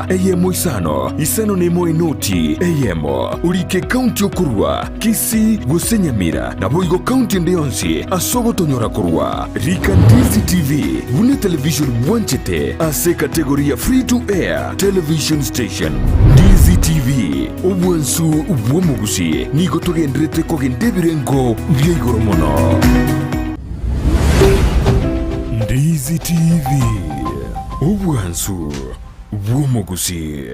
Eyemo isano, isano nemo enoti eyemo, orike ekaunti okorua, Kisii gose Nyamira, naboigo kaunti ende yonsi ase ogotonyora korwa. Rika Ndizi TV buna etelevision bwanchete ase ekategori ya Free to Air Television Station. Ndizi TV, obwansu bw'omogusii, nigo togenderete kogenda ebirengo bia igoro mono. Ndizi TV, obwansu bw'omogusii.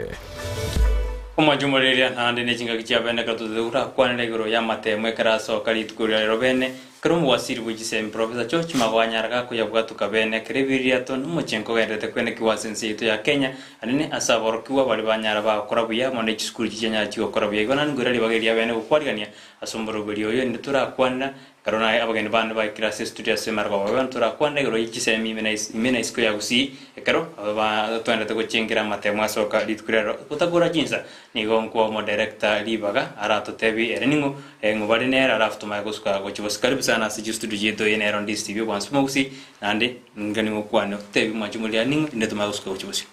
Omwanchumoriria naende ne chingaki chia bene ekero totete gorakwanera igoro y'amatemo ekero asoka rituko riria rero bene, ekero omowasiri bwe chisemi Professor George Magoha anyara gakoyabwatuka bene ekero ebiririato na omochengo ogendererete kwenekigwa ase ense yaito ya Kenya anene ase aborokigwa baria banyara bagokora buya amo ne chisukuru chichanyara chigokora buya. Igo naende nkoira ribaga eria bene gokwarigania ase omoroberi oyo inde torakwanera Ekero naye abageni bande baikire ase estudio ase emergoba bobe ntorakwane igoro ye chisemi ime na ime na isiko ya Gusii ekero aba twaendete gochengera amatemo asoka rituko riarero gotagora chinsa nigo nkoa omodirector ribaga aratotebi ere ning'o ng'o bare nere alafu tomanye gosuka gochia bosio karibu sana ase chistudio chiaito eye nero Ndisi TV obwansu bwa Gusii naende inga ning'o okwane ototebi mwanche omoriri ning'o inde tomanye gosuka gochia bosio.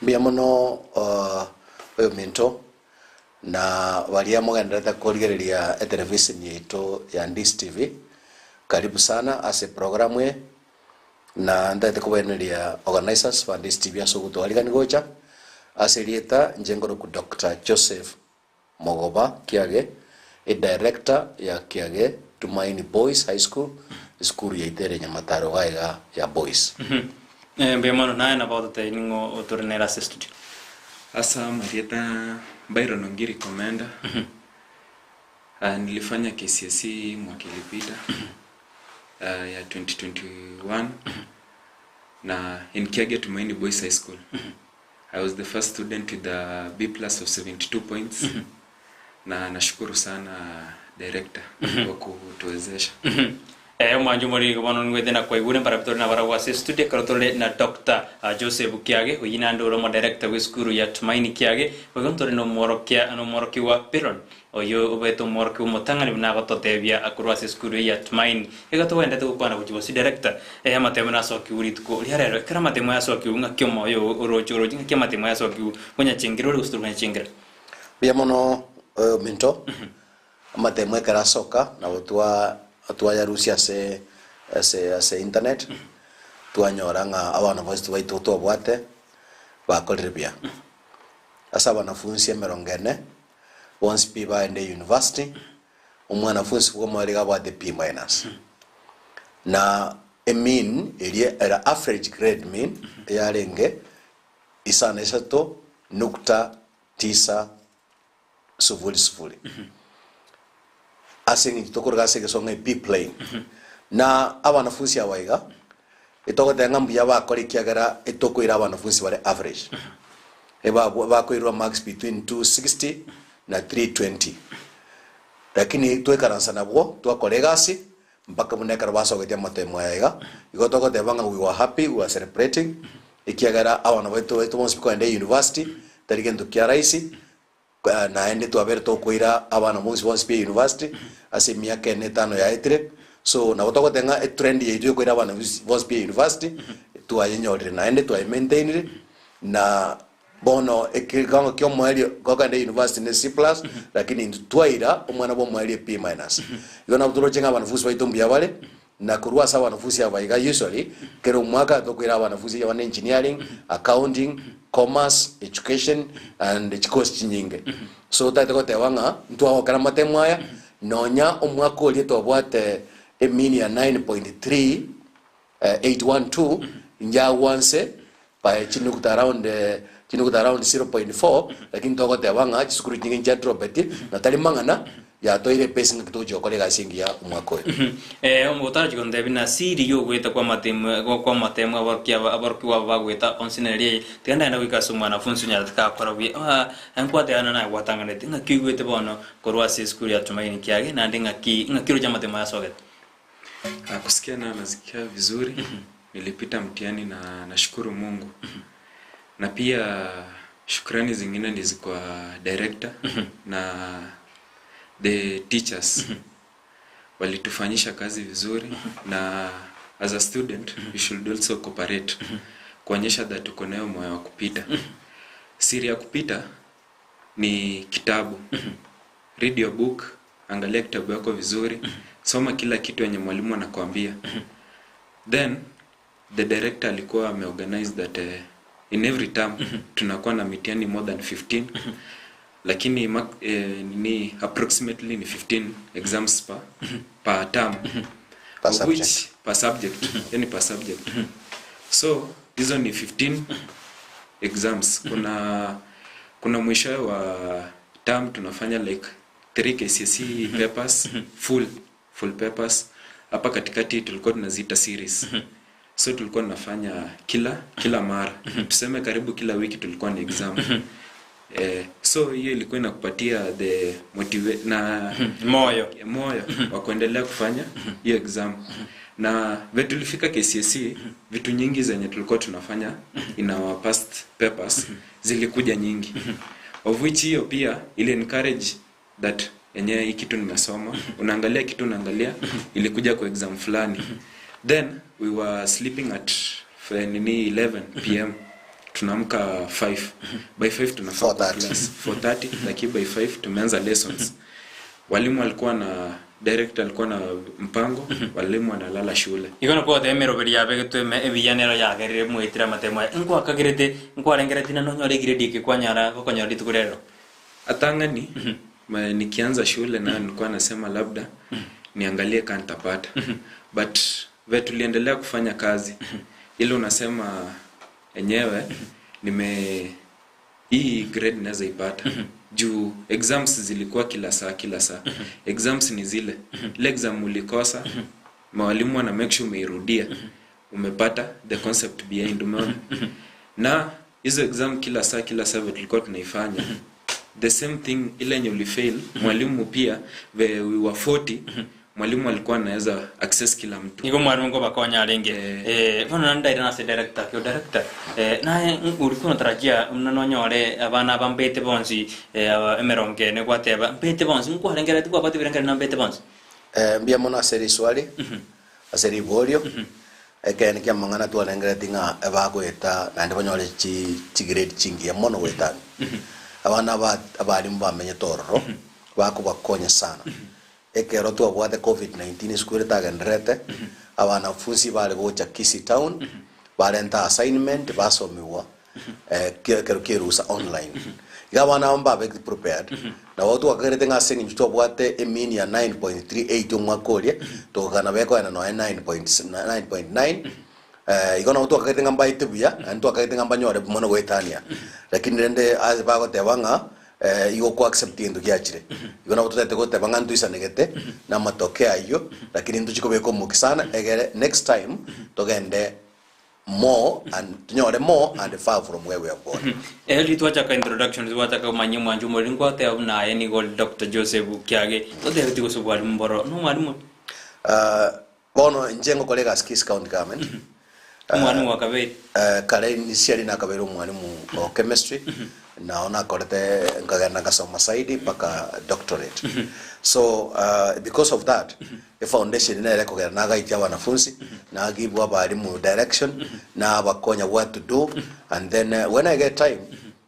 Mbuya mono oyominto Na baria mogendererete korigereria etelevisheni yaito ya Ndisi TV, karibu sana ase eprogramu eye, na ntagete kobairaneria organizers ba Ndisi TV ase ogotwarigani gocha. Ase erieta inche nkorokwa Doctor Joseph Mogoba Kiage, edirector ya Kiage Tumaini Boys High School, esukuru yaito ere Nyamataro iga iga ya Boys. Mbuya mono naye nabo ototebie ning'o otore nere ase estudio. Ase amarieta Byron Ongiri Komenda, nilifanya KCSE mwaka ilipita ya 2021 na in Kiage Tumaini Boys High School. I was the first student with a B plus of 72 points na nashukuru sana director kwa kutuwezesha. Ee, omwancho omoriri igo bono nigwete na kwaigure mbarabwo tore nabarabwo ase estudio ekero tore na Doctor Joseph Kiage, oyio naende ore omodirector bw'esukuru ya Tumaini Kiage, boigo ntore nomworokia nomworokigwa Byron, oyio obete omworokigwa omotang'ani buna agototebia korwa ase esukuru eye ya Tumaini. Igo togwenerete gokwana gochia bosio director, ee amatemo nasokigwe rituko ria rero, ekero amatemo ayasokigwe ng'aki omoyo oo oroche oroche ng'aki amatemo ayasokigwe, nkonyachengera ore gose tori konyachengera? Mbuya mono oyominto, Amatemo ekero asoka nabo twa twayarusia ase ase ase internet, twanyora ng'a abanafunsi baito twabwate bakorire buya. Ase abanafunsi emerongo ene, bonsi pi baende university, omwanafunsi bwomo nigo abwate B minus. Na emean eria ere average grade mean yarenge isano na isato nukta tisa sufuri sufuri ase eng'encho tokoroka ase egesongo ng'a B plain. Na abanafunsi aba iga, etogoteba ng'a mbuya bakora ekiagera etokoira abanafunsi bare average. Ebabwa bakoirwa marks between 260 na 320. Lakini twaikaransa nabwo, twakora egasi, mpaka buna ekero basogetie amatemo aya iga, igo togoteba ng'a we were happy, we were celebrating, ekiagera abana baito baito bonsi kogenda eyunivasiti, tari gento kia rahisi, naende twabere tokoira abana bonsi bonsi pi eyunivasiti, ase emiaka ene etano yaetire, so nabo togoteba ng'a etrend yaito ya koira abana bonsi pi eyunivasiti, twayenyorire naende twayemaintainire, na Bono ekegango ki'omoerio gokogenda university ne C plus, lakini intwe twaira omwana bw'omoerio e B minus. Igo nabo toroche ng'a abanafunsi baito mbuya bare, na korwa ase abanafunsi aba iga usually kera omwaka tokoira abanafunsi abande engineering, accounting, commerce, education and chikosi chinyinge. So totagete goteba ng'a ntwagokera amatemo aya, nonya omwaka oria twabwate emean ya 9.3 812 injagwanse by chinukta around chinukta around 0.4 lakini togoteba ng'a chisukuru chinyinge nchiadropeti na tari mang'ana yatoeire epesi ng'aki togochia gokora egasi engiya omwaka oyo. Eh, otarachi gontebia na siri y'ogoeta kw'amatemo kw'amatemo abarokia aba abarokigwa aba bagoeta onsi neri eye, tiga ndagenda goika ase omwanafunsi onyarete gakora buya. Ah, nkwatebana naye gwatang'anete, ng'aki oigwete bono korwa ase esukuru ya Tumaini kiage, naende ng'aki ng'aki oroche amatemo aya asogete? Kusikia na nasikia vizuri, nilipita mtihani na nashukuru Mungu. Na pia shukrani zingine ni kwa director na the teachers. Walitufanyisha kazi vizuri na as a student you should also cooperate. Kuonyesha that uko nayo moyo wa kupita. Si. Siri ya kupita ni kitabu. Read your book, angalia kitabu yako vizuri, soma kila kitu yenye mwalimu anakuambia. Then the director alikuwa ameorganize that in every term tunakuwa na mitihani more than 15, lakini ni approximately ni 15 exams per term. Per Of subject. which per subject, yani per subject. So hizo ni 15 exams. Kuna mwisho wa term tunafanya like 3 KCSE papers, full papers. Hapa katikati tulikuwa tunaziita series. So tulikuwa tunafanya kila mara. Tuseme karibu kila wiki tulikuwa na exam. So hiyo ilikuwa inakupatia the na moyo moyo wa kuendelea kufanya hiyo exam. Na vile tulifika KCSE, vitu nyingi zenye tulikuwa tunafanya in our past papers zilikuja nyingi. Of which hiyo pia ili encourage that yenyewe hii kitu nimesoma, unaangalia kitu, unaangalia ilikuja kwa exam fulani. Then we were sleeping at nini 11 PM, tunaamka 5. By 5 tunafaa kwa 4:30. class. 4:30, lakini by 5 tumeanza lessons. Walimu walikuwa na director alikuwa na mpango, walimu wanalala shule. Igona kwa temero beri yabe gitweme ebiyanero yagerire mwitira matemo nkwa kagirete nkwa rengerete na nonyore grade iki kwanyara gokonyora rituko rero. Atangani nikianza shule na nilikuwa nasema labda niangalie kama nitapata. But vile tuliendelea kufanya kazi, ile unasema enyewe nime hii grade naweza ipata. Juu exams zilikuwa kila saa, kila saa. Exams ni zile. Ile exam ulikosa, mwalimu ana make sure umeirudia. Umepata the concept behind, umeona? Na hizo exam kila saa, kila saa vile tulikuwa tunaifanya. The same thing ile yenye ulifail, mwalimu pia, we were 40, mwalimu alikuwa anaweza access kila mtu. Niko mwalimu ngo bakonya renge. Bono nandaira na se director, kyo director. Naye ulikuwa unatarajia mnonyore abana bambete bonzi, emeronge ne gwateba mbete bonzi nkwarengera tikwa bati birengera na mbete bonzi. Mbia mono ase riswali, ase riborio. Ekene kia mang'ana twarengere tinga ebagoeta naende banyore chi grade chingiya mono goetani. Abana abarimu bamenyete ororo, bakobakonya sana. Ekero twabwate COVID-19 school tagenderete, abanafunzi bare gocha Kisii town, barenta assignment basomiwa, kero kirusa online. Iga abana mbabe prepared. Na watu wakagerete ng'a ase eng'encho twabwate emini ya 9.38 omwaka oria, togokana bekoena noe nine point nine point nine. Igo nabo twakagerete ng'a mbaete buya, naende twakagerete ng'a mbanyore mono goetania. Lakini rende ase bagoteba ng'a, igo kwa accept into giachire. Igo nabo totete goteba ng'a ntuisanegete na matokeo ayio, lakini ntuchikobeka omoki sana, egere next time togende more and tunyore more and far from where we are born. Litwachaka introduction, twachaka kumanya mwanju muri nkwate naye ni gold Dr. Joseph Kiage. Totebe tigusu mwalimu mboro. No mwalimu. Bono njengo kolega Kisii County Government. Mwalimu wa kabiri. Kare initially na kabiri mwalimu wa chemistry. Naona korete ngagenda ngasoma saidi paka doctorate. So because of that, the foundation inaele kogera nagaitia wanafunzi, na give walimu direction, na bakonya what to do, and then when I get time,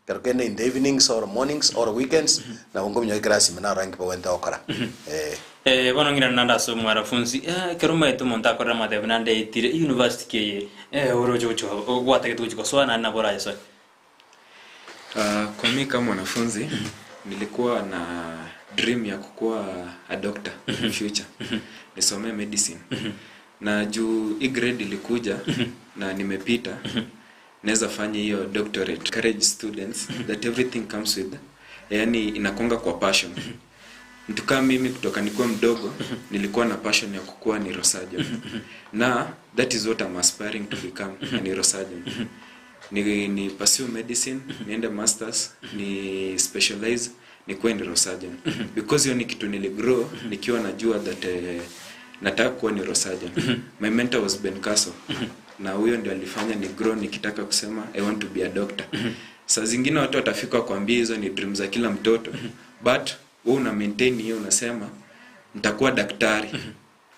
karokene in the evenings or mornings or weekends, na bongo minyo class mina rangi pa wenda okara. Bono ngira nanda so mwanafunzi, keruma yetu monta korera madebe nande itire university ke, orojo ucho, gwata kitu chiko so na bora yeso. Kwa mimi kama mwanafunzi nilikuwa na dream ya kukuwa a doctor in future. Nisomee medicine. Na juu hii grade ilikuja na nimepita, naweza fanya hiyo doctorate. Encourage students that everything comes with, yani inakonga kwa passion. Mtu kama mimi kutoka nikuwa mdogo nilikuwa na passion ya kukuwa neurosurgeon. Na that is what I'm aspiring to become, a neurosurgeon. Ni pursue medicine, niende masters, ni specialize, nikuwe neurosurgeon. Because hiyo ni kitu niligrow nikiwa najua that nataka kuwa neurosurgeon. My mentor was Ben Carson. Na huyo ndio alifanya ni grow nikitaka kusema I want to be a doctor. Saa zingine watu watafika kuambia hizo ni dream za kila mtoto. But wewe una maintain hiyo, unasema nitakuwa daktari.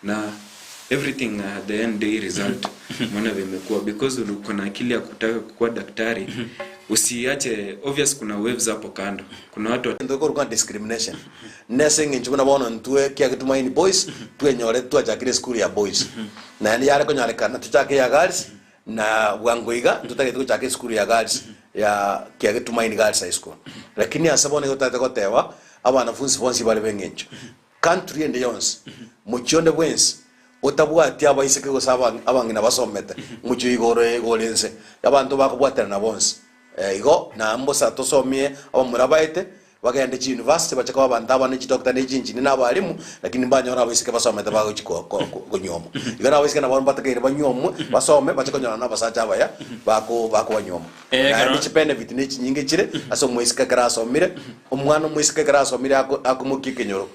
Na everything at the end day result maana vimekuwa because uko na akili ya kutaka kuwa daktari. Usiache obvious kuna waves hapo kando. Kuna watu Egento gekorokwa ng'a discrimination nese eng'encho buna bono intwe kiagete Tumaini Boys twenyorete twachakire esukuru ya boys naende yare konyarekana tochake eya girls na bwango iga ntotagete gochaka esukuru ya girls ya kiage Tumaini Girls High School lakini ase bono igo totagete goteba abanafunsi bonsi bare beng'encho Country ende yonsi, mochie onde bwensi otabwati abaiseke gose abang'ina basomete, mochie oigo ore igo ore inse, abanto bakobwaterana bonsi. Igo na mbosa tosomie abamura baete, bagende chiuniversity bache koba abanto abana ne chidoctor ne chingineer na abalimu, lakini mbanyore abaiseke basomete bagochi konyuomwa. Igo na abaiseke nabo mbatakeire banyuomwe, basome, bache konyorana na abasacha abaya bako bakobanyuoma. Naende chibenefit nechinyinge chire ase omoiseke ekero asomire, omwana omoiseke ekero asomire ako akomokia ekenyoro,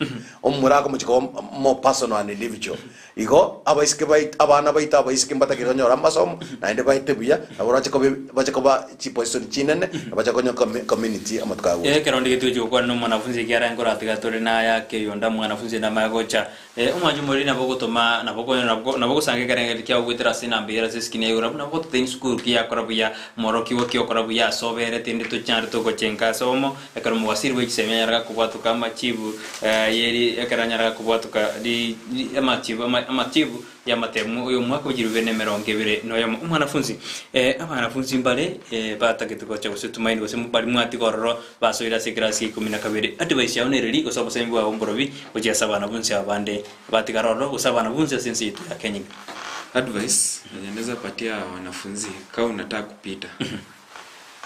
omomura akomochia koba more personal and individual. Igo abaiseke bait abana baito abaiseke mbatakeire konyora amasomo, naende baete buya, nabo orache koba bache koba chiposition chinene, na bache konya community amatuko aya gocha. Ekero ndigetie gochia gokwana na omwanafunzi ekiagera nkoratiga tore naye ake oyonde mwanafunzi namanye gocha. Omwancho omoriri nabo ogotoma, nabo okonyora, nabo nabo ogosanga ekerengererio kiao goetera ase enamba eyio ase esikini ya igoro. Abwo nabo ogototebia sukuru ki yakora buya, omworokigwa ki okora buya ase obere, tindi tochande togochenka ase obomo. Ekero omowasiri bwe chisemi anyare gakobwatoka amachibu yeri ekero anyare gakobwatoka ri ri amachibu ama amachibu y'amatemo oy'omwaka o chilifu bibere na emerongo ebere na oyomo. Omwanafunzi abanafunzi mbare batagete gocha gose Tumaini gose baria mwatiga ororo basoire ase ekerasi gia ikomi na kabere. Advice yao nereri gose obosemi bwao mborobi gochia ase abana bonsi aba bande batigara ororo gose abana bonsi ase ense yaito ya Kenya. Advice yenye naeza patia wanafunzi ka unataka kupita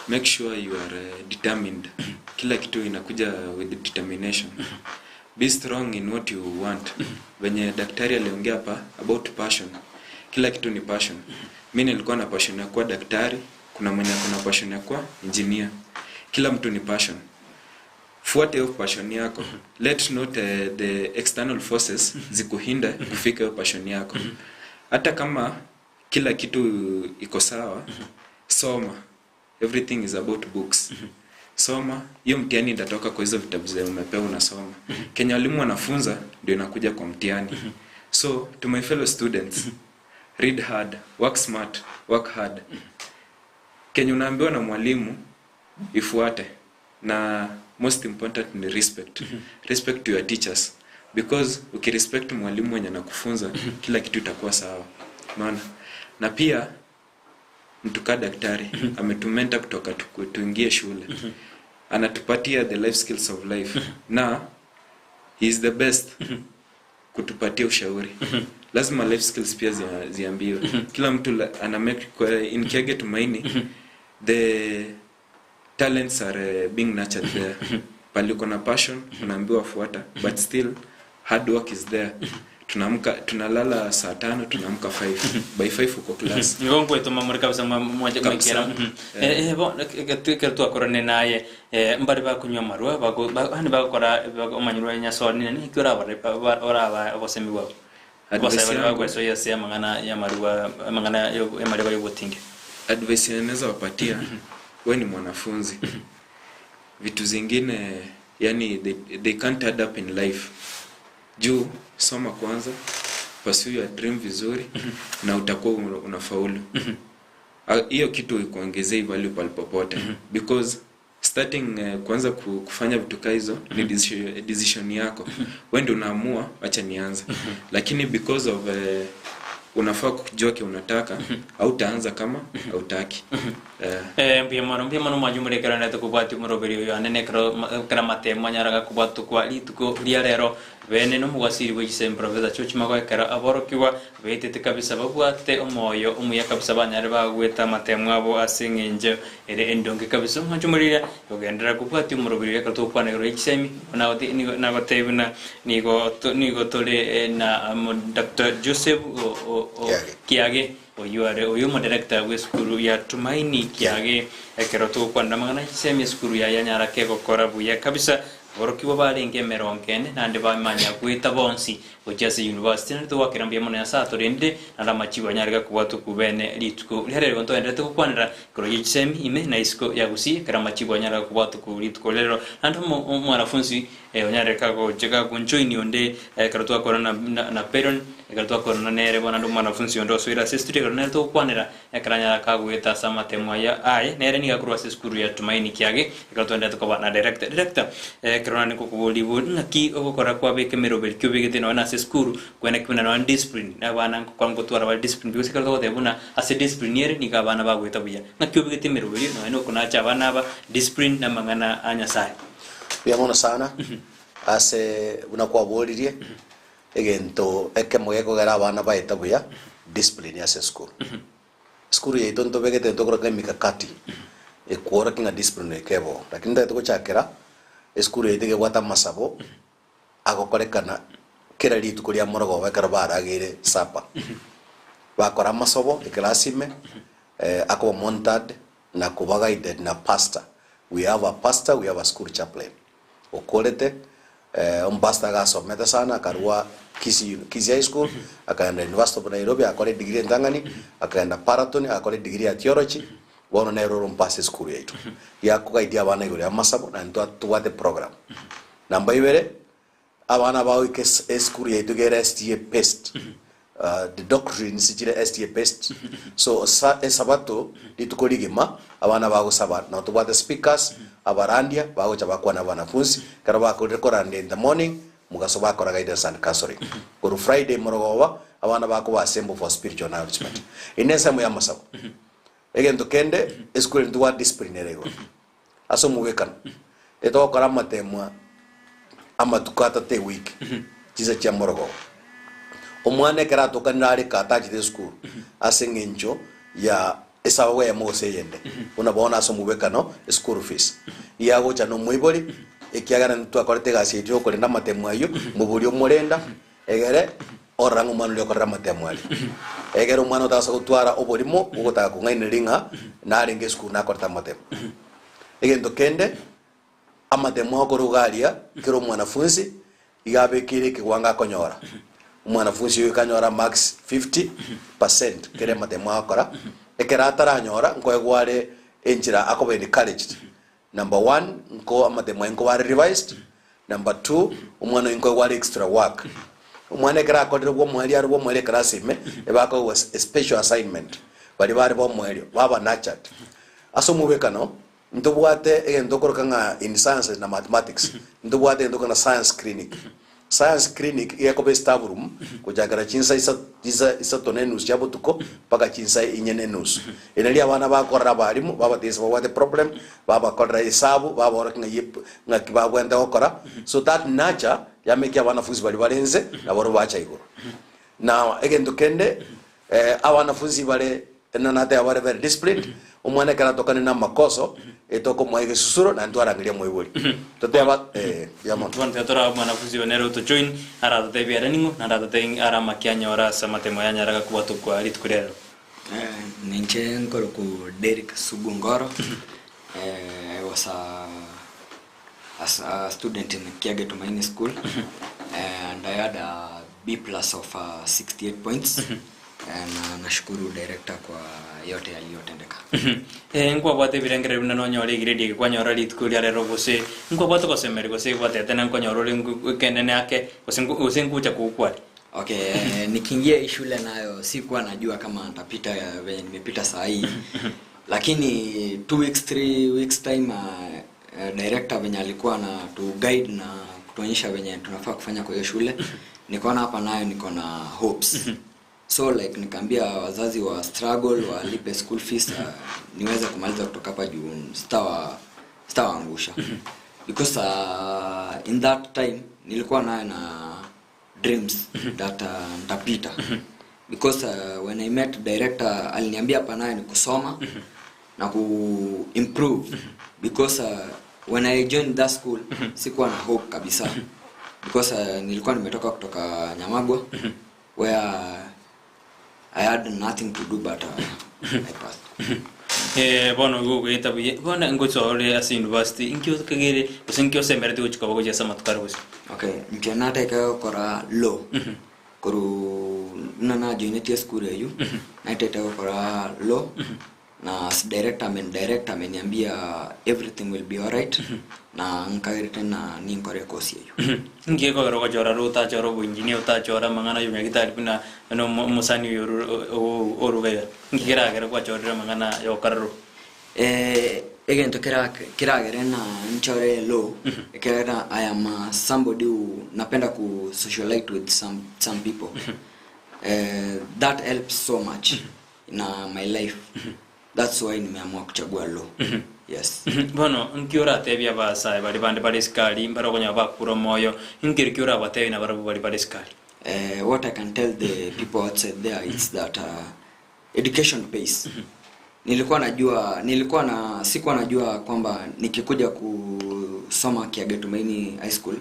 make sure you are determined kila kitu inakuja with determination be strong in what you want venye daktari aliongea hapa about passion kila kitu ni passion mi nilikuwa na passion ya kuwa daktari kuna mwenye ako na passion ya kuwa engineer kila mtu ni passion fuata hiyo passion yako let not the external forces zikuhinda kufika hiyo passion yako hata kama kila kitu iko sawa soma everything is about books soma hiyo mtihani itatoka kwa hizo vitabu zenye umepewa unasoma kenye walimu wanafunza ndio inakuja kwa mtihani so to my fellow students read hard work smart work hard kenye unaambiwa na mwalimu ifuate na most important ni respect respect to your teachers because ukirespect mwalimu mwenye anakufunza kila kitu itakuwa sawa maana na pia mtu kaa daktari ametumentor kutoka tuingie shule anatupatia the life skills of life na he is the best kutupatia ushauri lazima life skills pia ziambiwe kila mtu ana make in Kiage Tumaini the talents are being nurtured there pali uko na passion unaambiwa fuata but still hard work is there tunaamka tunalala saa tano tunaamka 5 by 5 uko class Nigo nkwetoma muri kabisa Kabisa. mwakera bo kero twakorane naye mbari bakunywa amarwa hani bagokora omanyirwa nyasoni niki oraba obosemi bwabo Advice Obosemi yangu- bagwesoia ase amang'ana ya amarwa amang'ana ya amarwa y'obotinge advice yenye naweza wapatia we ni mwanafunzi vitu zingine yani they can't add up in life juu soma kwanza pursue your dream vizuri na utakuwa unafaulu hiyo kitu ikuongezee value pale popote because starting kuanza kufanya vitu kaa hizo ni decision yako wewe ndio unaamua acha nianze lakini because of unafaa kujua kile unataka hautaanza kama hautaki Mbuya mono mbuya mono mwanyumurekera nete kubwati omoroberi oyo ane nekero kera matemo anyaraga kubwatukwa rituko ria rero bene nomogwasiri bwa chisemi Professor George Magoekera aborokigwa betete kabisa babwate omoyo omuya kabisa banyare bagweta amatemo abo ase eng'encho ere endonge kabisa omwanchumorire ogenderera kubwati omoroberi oyo ekero togokwana igoro ya chisemi nagotebi buna nigo nigo tore na Dr. Joseph Kiage. Kiage oyo are oyo omodirector bwa esukuru ya Tumaini Kiage ekero togokwanera amang'ana chisemi esukuru yaye anyara kegokora buya kabisa aborokigwa barenge emerongo ene naende bamanya gweta bonsi gochia ase university naende togwakera mbuya mono nyasaye atorendire naende amachibo anyare gakobwatwa bene rituko riarero igo ntogenderete gokwanera igoro ya chisemi ime na isiko ya gusii ekero amachibo anyare gakobwatwa rituko rero naende omwanafunzi onyare kagocha kagonjoini onde ekero twakora na Peron Ekero twakorana nere bono naende omwanafunsi onde osoire ase estudio ekero nere togokwanera ekero anyara kagoeta ase amatemo aya aye nere nigo akorwa ase esukuru ya Tumaini Kiage ekero twenderete koba na director. Director, ekero naende nkokoboria ribori ng'aki ogokora kwabeka emeroberi ki obegete nonya na ase esukuru kwene ki buna nonya discipline na abana nkokora ngotwara bare discipline because ekero togoteba buna ase discipline ere nigo abana bagoeta buya. Ng'aki obegete emeroberi nonya na okonacha abana aba discipline na amang'ana a Nyasaye. Mbuya mono sana ase buna kwaboririe. Egento ekemo gekogera abana baete buya, discipline ase esukuru. Esukuru yaito ntobegete egento tokoroka emikakati ekworokia ng'a discipline eke ebo. Lakini ntagete gochakera esukuru yaito iga ebwate amasabo agokorekana kera rituko ria morogoba ekero barageire supper. Bakora amasobo eclass ime, akoba monitored na koba guided na pastor. We have a pastor, we have a school chaplain. Okorete, omopastor agasomete sana akarua Kisii Kisii High School, akaenda University of Nairobi agakora edegree entang'ani, akaenda Paraton agakora edegree ya theology, bono nere ore omopastor esukuru yaito. Riakogaidia abana igoro y'amasabo naende twa tobwate program. Namba ibere, abana bagoika es esukuru yaito iga ere SDA based, the doctrines chire SDA based, so sa esabato rituko rigima abana bagosaba nabo tobwate speakers, abarandia bagocha bakwana abanafunsi, ekero bakorire korandia in the morning, mogaso bakora guidance and counseling. Korwa Friday morogoba, abana bakoba assemble for spiritual nourishment. Eye nensemo y'amasabo. Egento kende, esukuru eye ntobwate discipline ere igoro, ase omogwekano, etogokora amatemwa amatuko atato ewiki, chinsa chia morogoba. Omwana ekero atokanire are kaa tachete esukuru ase eng'encho ya esababu eyemo gose eyende, buna bono ase omogwekano eschool fees. Iga agocha na omoibori, ekiagera intwe twakorete egasi yaito ya okorenda amatemo ayio, mobori omorenda, egere orora ng'a omwana oria okorire amatemo aria. Egere omwana otagasa gotwara oborimo bw'ogotaka kong'ainereria ng'a narenge esukuru nakorete amatemo. Egento kende, amatemo akorwa iga aria, kera omwanafunsi iga abekeire ekewango akonyora. Omwanafunsi oyo ekanyora marks 50% kera amatemo agokora, ekero ataranyora nkoegwa are enchera akoba encouraged. Number one, nko amatemo aye nkoba are revised. Number two, omwana oyo nkoegwa are extra work. Omwana ekero akorire bwa omoerio are bwa omoerio eclass ime, ebakoegwa a special assignment. Baria bare ba omoerio, baba nurtured. Ase omobekano, ntobwate egento okoroka ng'a in sciences na mathematics, ntobwate egento okoroka ng'a science clinic. Science clinic iga ekoba estaff room gochakera chinsa isa chinsa isato na enusu chia botuko mpaka chinsa inye na enusu. Eri nario abana bakorora abalimu babatebia ase babwate problem, babakorera esabu, babaorokia ng'ai ep ng'aki babwenerete gokora, so that nurture yamekia abanafunzi baria bare nse nabarobwo bacha igoro. Na egento kende Abanafunsi bare na nateba bare very disciplined, omwana ekero atokane na amakoso, etokomoa egesusuro naende twarangeria omoibori. Toteba eh, mbuya mono. Bono tiga torabe omwanafunsi oyo nere otojoin, aratotebie ere ning'o, naende atotebie are amaki anyore ase amatemo aya anyare gakobwatokwa rituko ria rero. Ninche nkorokwa Derrick Sugu Ngoro, I was a as a student in Kiage Tumaini School and I had a B plus of 68 points na nashukuru director kwa yote yaliyotendeka. Eh, nkwabwate ebirengererio buna nonyore egiredi eke kwanyora rituko ria rero gose nkwabwate ogosemeria gose gwatete na nkonyora ore ngu- ekenene ake gose ngu- gose nkucha kokware Okay, nikiingia hii shule nayo sikuwa najua kama nitapita venye nimepita saa hii lakini 2 weeks 3 weeks time director venye alikuwa na tu guide na kutuonyesha venye tunafaa kufanya kwa hiyo shule, nikaona hapa nayo niko na hopes. So like nikaambia wazazi wa struggle walipe school fees niweze kumaliza kutoka hapa juu sitawaangusha because in that time nilikuwa nayo na dreams that nitapita because when I met director aliniambia hapa nayo ni kusoma na ku improve because when I joined that school sikuwa na hope kabisa because nilikuwa nimetoka kutoka Nyamagwa where I had nothing to do, but I passed. Eh, bono igo ogoeta buya bono ngochore ase university inki okagere gose inki osemerete gochia koba gochia ase amatuko are gose. Okay, inche nataka gokora law koru buna najoinetie esukuru eywo naetete gokora law. Na as director amenidirect, ameniambia everything will be alright, na nkagerete na ninkore ekosi eyio. Inki gekogera ogochora ro otachora oboengineer, otachora amang'ana ya obonyagitari buna buna omo omosani oyo oru o- oruga iga? Inki keragere gwachorire amang'ana ya gokora ro? Egento kera keragere na nchore law, ekiagera I am a somebody who napenda ku socialite with some some people. That helps so much na my life. That's why nimeamua kuchagua law. Yes. Bono nki oratebie abasae baria bande bare esikari mbare okonyora bakure omoyo, nkeri ki orabatebie nabarabwo baria bare esikari? What I can tell the people outside there is that education pays. Nilikuwa najua nilikuwa na sikuwa najua kwamba nikikuja kusoma Kiage Tumaini High School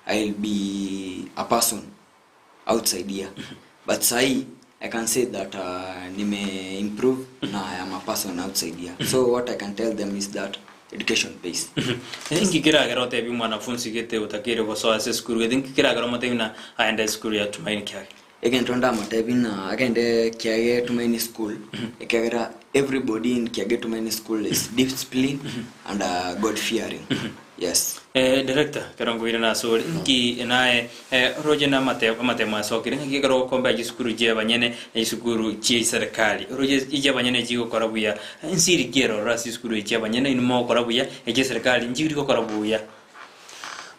I'll be a person outside here. But sahi I can say that nime improve na I am a person outside here. So what I can tell them is that education pays. Inki keragere otebie omwanafunsi gete otakeire gosoa ase esukuru gete inki keragere omotebie buna aende esukuru ya Tumaini Kiage? Egento ndamotebie ng'a agende Kiage Tumaini School, ekiagera everybody in Kiage Tumaini School is disciplined and God fearing. Yes. Eh, director, ekero nkoirana ase ore, inki naye eh, oroche na amate amatemo asokire ng'aki ekero ogokombea chisukuru chia abanyene na chisukuru chia eserekari, oroche echi abanyene chigokora buya, ensiri ki eroro ase chisukuru echi abanyene inwe mogokora buya, echi eserekari nchiri gokora buya?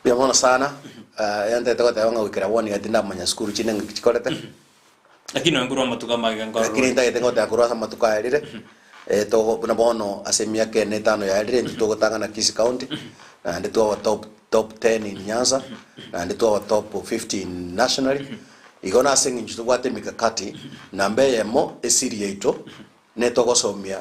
Mbuya mono sana, eh, entete goteba ng'a goikera bono iga tindamanya sukuru chinde ng'aki chikorete. Lakini nonya nkorwa amatuko amage nkorora Lakini ore. ntagete ngoteba korwa ase amatuko aerire, eh, togo buna bono ase emiaka ene etano yaerire intwe togotang'ana Kisii County, naende twaba top top ten in Nyanza, naende twaba top 50 in nationally. Igo nase eng'encho tobwate emikakati, namba eyemo esiri yaito, netogosomia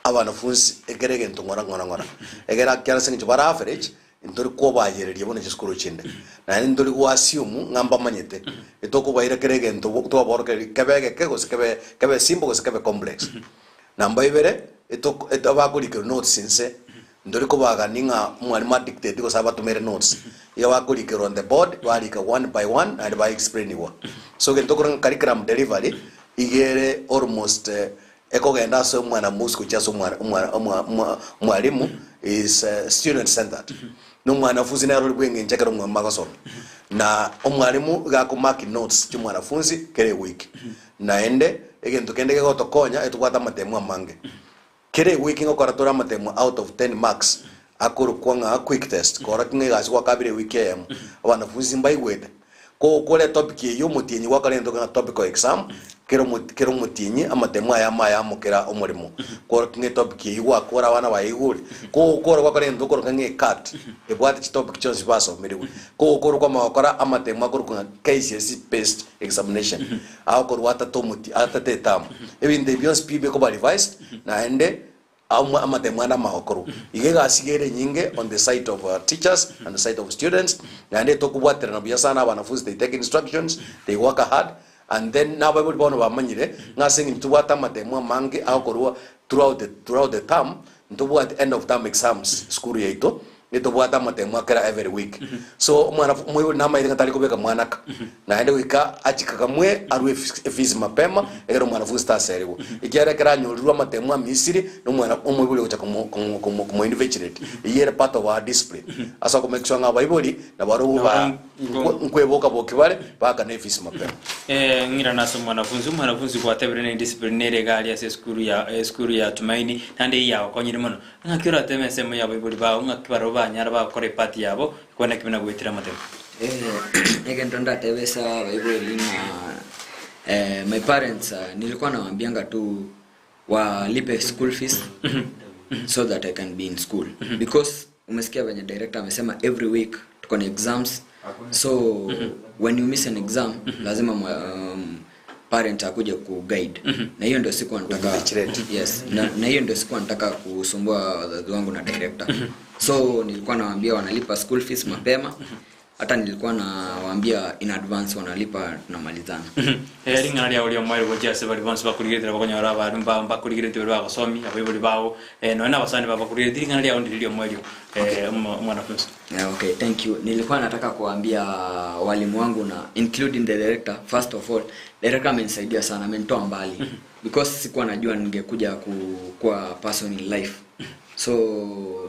abanafunsi ekere egento ng'ora ng'ora ng'ora, egere ekiagera ase eng'encho bare average, ntori kobayereria buna chisukuru chinde. Naende ntori go assume ng'a mbamanyete, etokobaira kera egento bo twaborokereria kebe egeke gose kebe kebe simple gose kebe complex. Namba ibere, eto eto abakorikerwa notes inse, ntori kobagani ng'a omwalimu adictate gose abatomere notes, iga bakorikerwa on the board, barika one by one naende ba explainigwa. So egento okorora ng'a curriculum delivery, iga ere almost Ekogenda ase omwana mosi gochia ase omwalimu is student centered. Na omwanafunzi nere ore bweng'encho ekero omwalimu agosomia. Na omwalimu iga ako mark notes chia omwanafunzi kera ewiki. Naende egento kende kegotokonya etobwate amatemu amange. Kera ewiki ngokora tore amatemu out of 10 marks akorokwa ng'a quick test korokia ng'a egasi gwakabire ewiki eyemo. Abanafunzi mbaigwete. Kogokora etopic eyio omotienyi gwakora egento ng'a topical exam, kera omo kera omotienyi amatemo ayamo ayamo kera omoremo. Kworokia ng'a etopic eyio gwakora abana bayeigure. Kogokora gwakora egento okoroka ng'a ecut, ebwate chitopic chionsi basomerigwe. Kogokora kwamanya gokora amatemo akorokwa ng'a KCSE based examination, agokorwa atato omoti atato etamu. Ebinto ebi bionsi pi bikoba revised, naende Aumwe amatemo ande amagokorwa. Iga egasi iga ere enyinge on the side of teachers and the side of students, naende tokobwaterana buya sana abanafunzi they take instructions, they work hard and then nabaibori bono bamanyire ng'a ase eng'encho tobwate amatemo amange agokorwa throughout the throughout the term, ntobwati end of term exams sukuru yaito, Nitobwate amatemo a kera every week. So omwana omoibori namaete ng'a tari kobeka mwana ka. Naende goika achike kamwe arue efees mapema egere omwanafunzi taserigwa. Ekiagera ekero anyorirwe amatemo a Misiri na omwana omoibori ogocha komo komo komo komo invigilate. Eyio ere part of our discipline. Ase oko make sure ng'a abaibori nabarobwo ba nkweboka boki bare baakane efees mapema. Ng'irane ase omwanafunzi, omwanafunzi gwatebire ne discipline nere iga aria ase esukuru ya esukuru ya Tumaini naende eyio yagokonyire mono. Ng'aki orateme ensemo y'abaibori bao, ng'aki barabwo banyara bagokora epati yabo, ekwana ki buna goetera amatemo? Egento ndatebe ase abaibori ng'a my parents nilikuwa nawambianga tu walipe school fees so that I can be in school because umesikia venye director amesema every week tuko na exams so when you miss an exam lazima parent akuje ku guide na hiyo ndio siku nataka Kuinvigilate. Yes, na hiyo ndio sikuwa nataka kusumbua wazazi wangu na director, so nilikuwa nawaambia wanalipa school fees mapema. Hata nilikuwa nawaambia in advance wanalipa, tunamalizana. Ring'ana riao ri'omoerio gochia ase baria bonsi bakorigeretie bakonyora abaria mbao mbakorigeretie baria bagosomi abaibori bao nonya na abasani bao bakorigeretie ring'ana riao ndiri ri'omoerio omwanafunzi. Yeah, okay, thank you. Nilikuwa nataka kuambia walimu wangu na including the director. First of all, director amenisaidia sana, amenitoa mbali. Because sikuwa najua ningekuja kukuwa person in life. So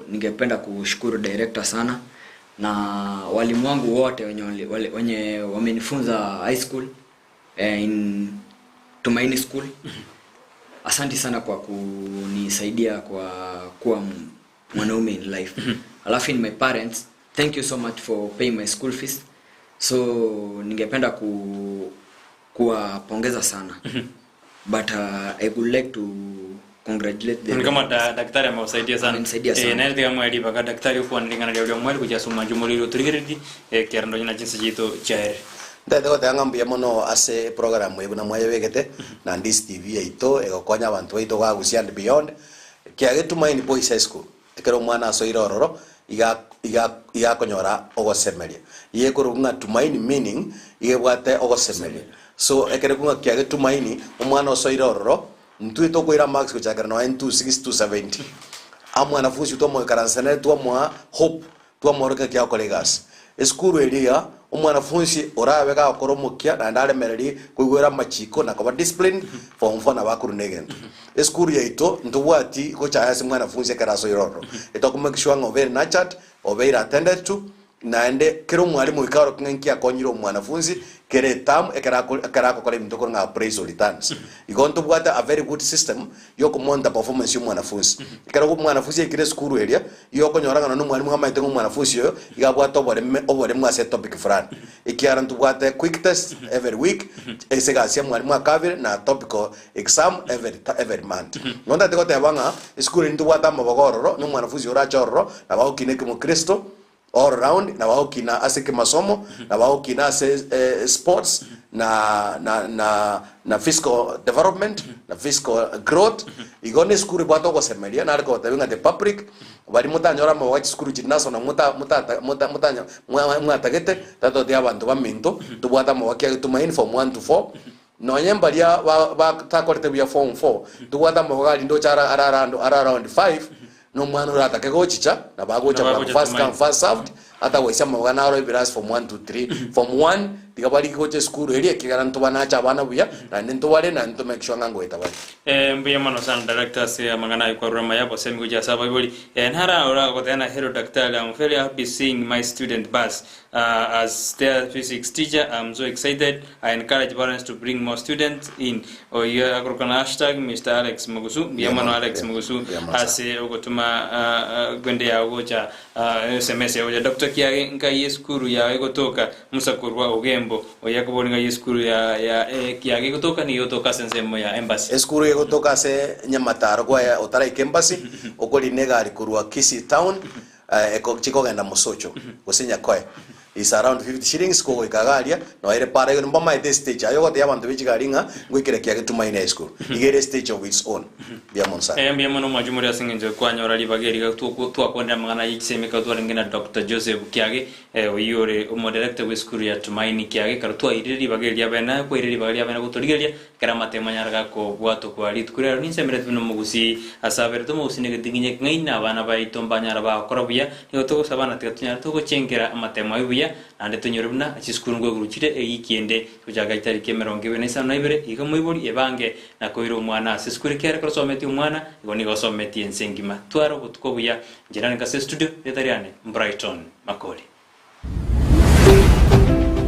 ningependa kushukuru director sana na walimu wangu wote wenye, wenye wamenifunza high school in Tumaini School. Asante sana kwa kunisaidia kwa kuwa mwanaume in life. Alafu in my parents, thank you so much for paying my school fees. So ningependa kuwapongeza sana. But I would like to congratulate Ni them. kama daktari amewasaidia sana. Amenisaidia sana. Nere tiga mweri baka daktari okwanire ria mweri gochia ase omwancho omoriri oturigeretie ekero ndonye na chinse chiaito chiaere. Ntaete goteba ng'a mbuya mono ase eprogram eye buna mwayebegete na Ndisi TV yaito egokonya abanto baito bagusia and beyond. Kiage Tumaini Boys High School ekero omwana asoire ororo iga iga iga akonyora ogosemeria. Iga ekorokwa ng'a Tumaini meaning iga ebwate ogosemeria. So ekere kong'a kiage Tumaini omwana osoire ororo Ntwe tokoira marks gochakera nonya in 260 270. Amwanafunsi twamoikaransa nere twamoa hope, twamworokia ng'aki agokora egasi. Esukuru eria iga, omwanafunsi orabe gagokora omokia naende aremererie koigwera amachiko na koba disciplined, form four nabo akorwa na egento. Esukuru yaito ntobwati gochaya ase mwanafunsi ekero asoire ororo. Etoko make sure ng'a obeire nurtured, obeire attended to, Naende kera omwalimu goika aoroke ng'a inki akonyire omwanafunsi kera etamu ekero ako ekero agokora ebinto korwa ng'a appraisal returns. Igo ntobwate a very good system yokomonitor performance ya omwanafunsi. Ekero omwanafunsi aikire esukuru eria, igo okonyora ng'a nonye omwalimu amaete ng'a omwanafunsi oyo iga abwate oboreme oboremu ase etopic fulani. Ekiagera ntobwate quick test every week, ase egasi ya mwalimu akabire na topical exam every every month. Igo ntagete goteba ng'a esukuru eria ntobwate amabogo ororo, na omwanafunsi orache ororo, nabo agokina ekemokristo, All round, na bagokina ase kemasomo, na bagokina ase sports, na na na na physical development, na physical growth. Igo na esukuru ebwate ogosemeria, nare kogotebia ng'a the public, baria motanyore amagogo a chisukuru chiri national mota motata mota motanya mwa mwatagete, tatotia abanto baminto, tobwate amagogo kiage Tumaini form one to four, nonye mbaria ba batakorete buya form four, tobwate amagogo aria ndoche ara ara around ara around five, Na omwana oratake gochicha, nabo agocha Nabo bwango, agocha first come Tumaini. first served, atagoisia amaboga naro ebirasi form one, two, three. Form one, tiga barigie gocha esukuru eria ekiagera ntobanache abana buya, naende ntobare naende nto make sure ng'a ngoeta bare. Eh, mbuya mono sana director ase amang'ana aye kwarure amaya abosemi gochia ase abaibori. Eh, nara ora goteba na hello daktari, I'm very happy seeing my student bus as their physics teacher, I'm so excited, I encourage parents to bring more students in. Oyio akorokwa na hashtag Mister Alex Mugusu. Mbuya mono Alex Mugusu ase ogotoma gwende yao gocha SMS yao gocha Doctor Kiage nkai esukuru yao egotoka Musa korwa Ogembo. Oyio akobori ngai esukuru ya ya Kiage egotoka nigo egotoka ase ensemo ya Embassy. Esukuru egotoka ase Nyamataro kwa otaraika Embassy okorina egari korwa Kisii town chikogenda Mosocho gose Nyakoe is around 50 shillings kogoika iga aria noyo ere para igo mbamaete estage aye ogotebia abanto be chigari ng'a ngoikera kiage Tumaini High School iga ere stage of its own mbuya mono sana. Mbuya mono mwanche more ase eng'encho kwanyora ribaga eri iga twakwanire amang'ana ye chisemi ekero twarenge na Doctor Joseph Kiage oyio ore omodirector bw'esukuru ya Tumaini Kiage ekero twairire ribaga eri riabene naye kwairire ribaga riabene gotorigereria Ekero amatemo anyare gakobwatokwa rituko riaro ninsemerete buna omogusii ase aberete omogusii negetinginye ekeng'aini na abana baito mbanyara bagokora buya, nigo togosaba na tiga tonyare togochengera amatemo ayio buya, naende tonyore buna chisukuru nkoiguru chire ewiki ende gochaka chitariki 25 iga moibori ebange na koira omwana ase esukuru ekiagera ekero osometie omwana igo nigo osometie ense engima. Twara obotuko obuya. Inche nare ase estudio, erieta riane Brighton Makori.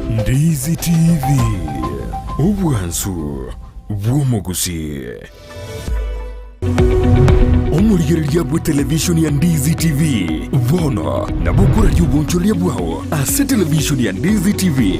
Ndizi TV, obwansu bw'omogusii. Omorigereria bwe televishoni ya Ndizi TV bono nabo okoraria obonchoreria bwao ase televishoni ya Ndizi TV.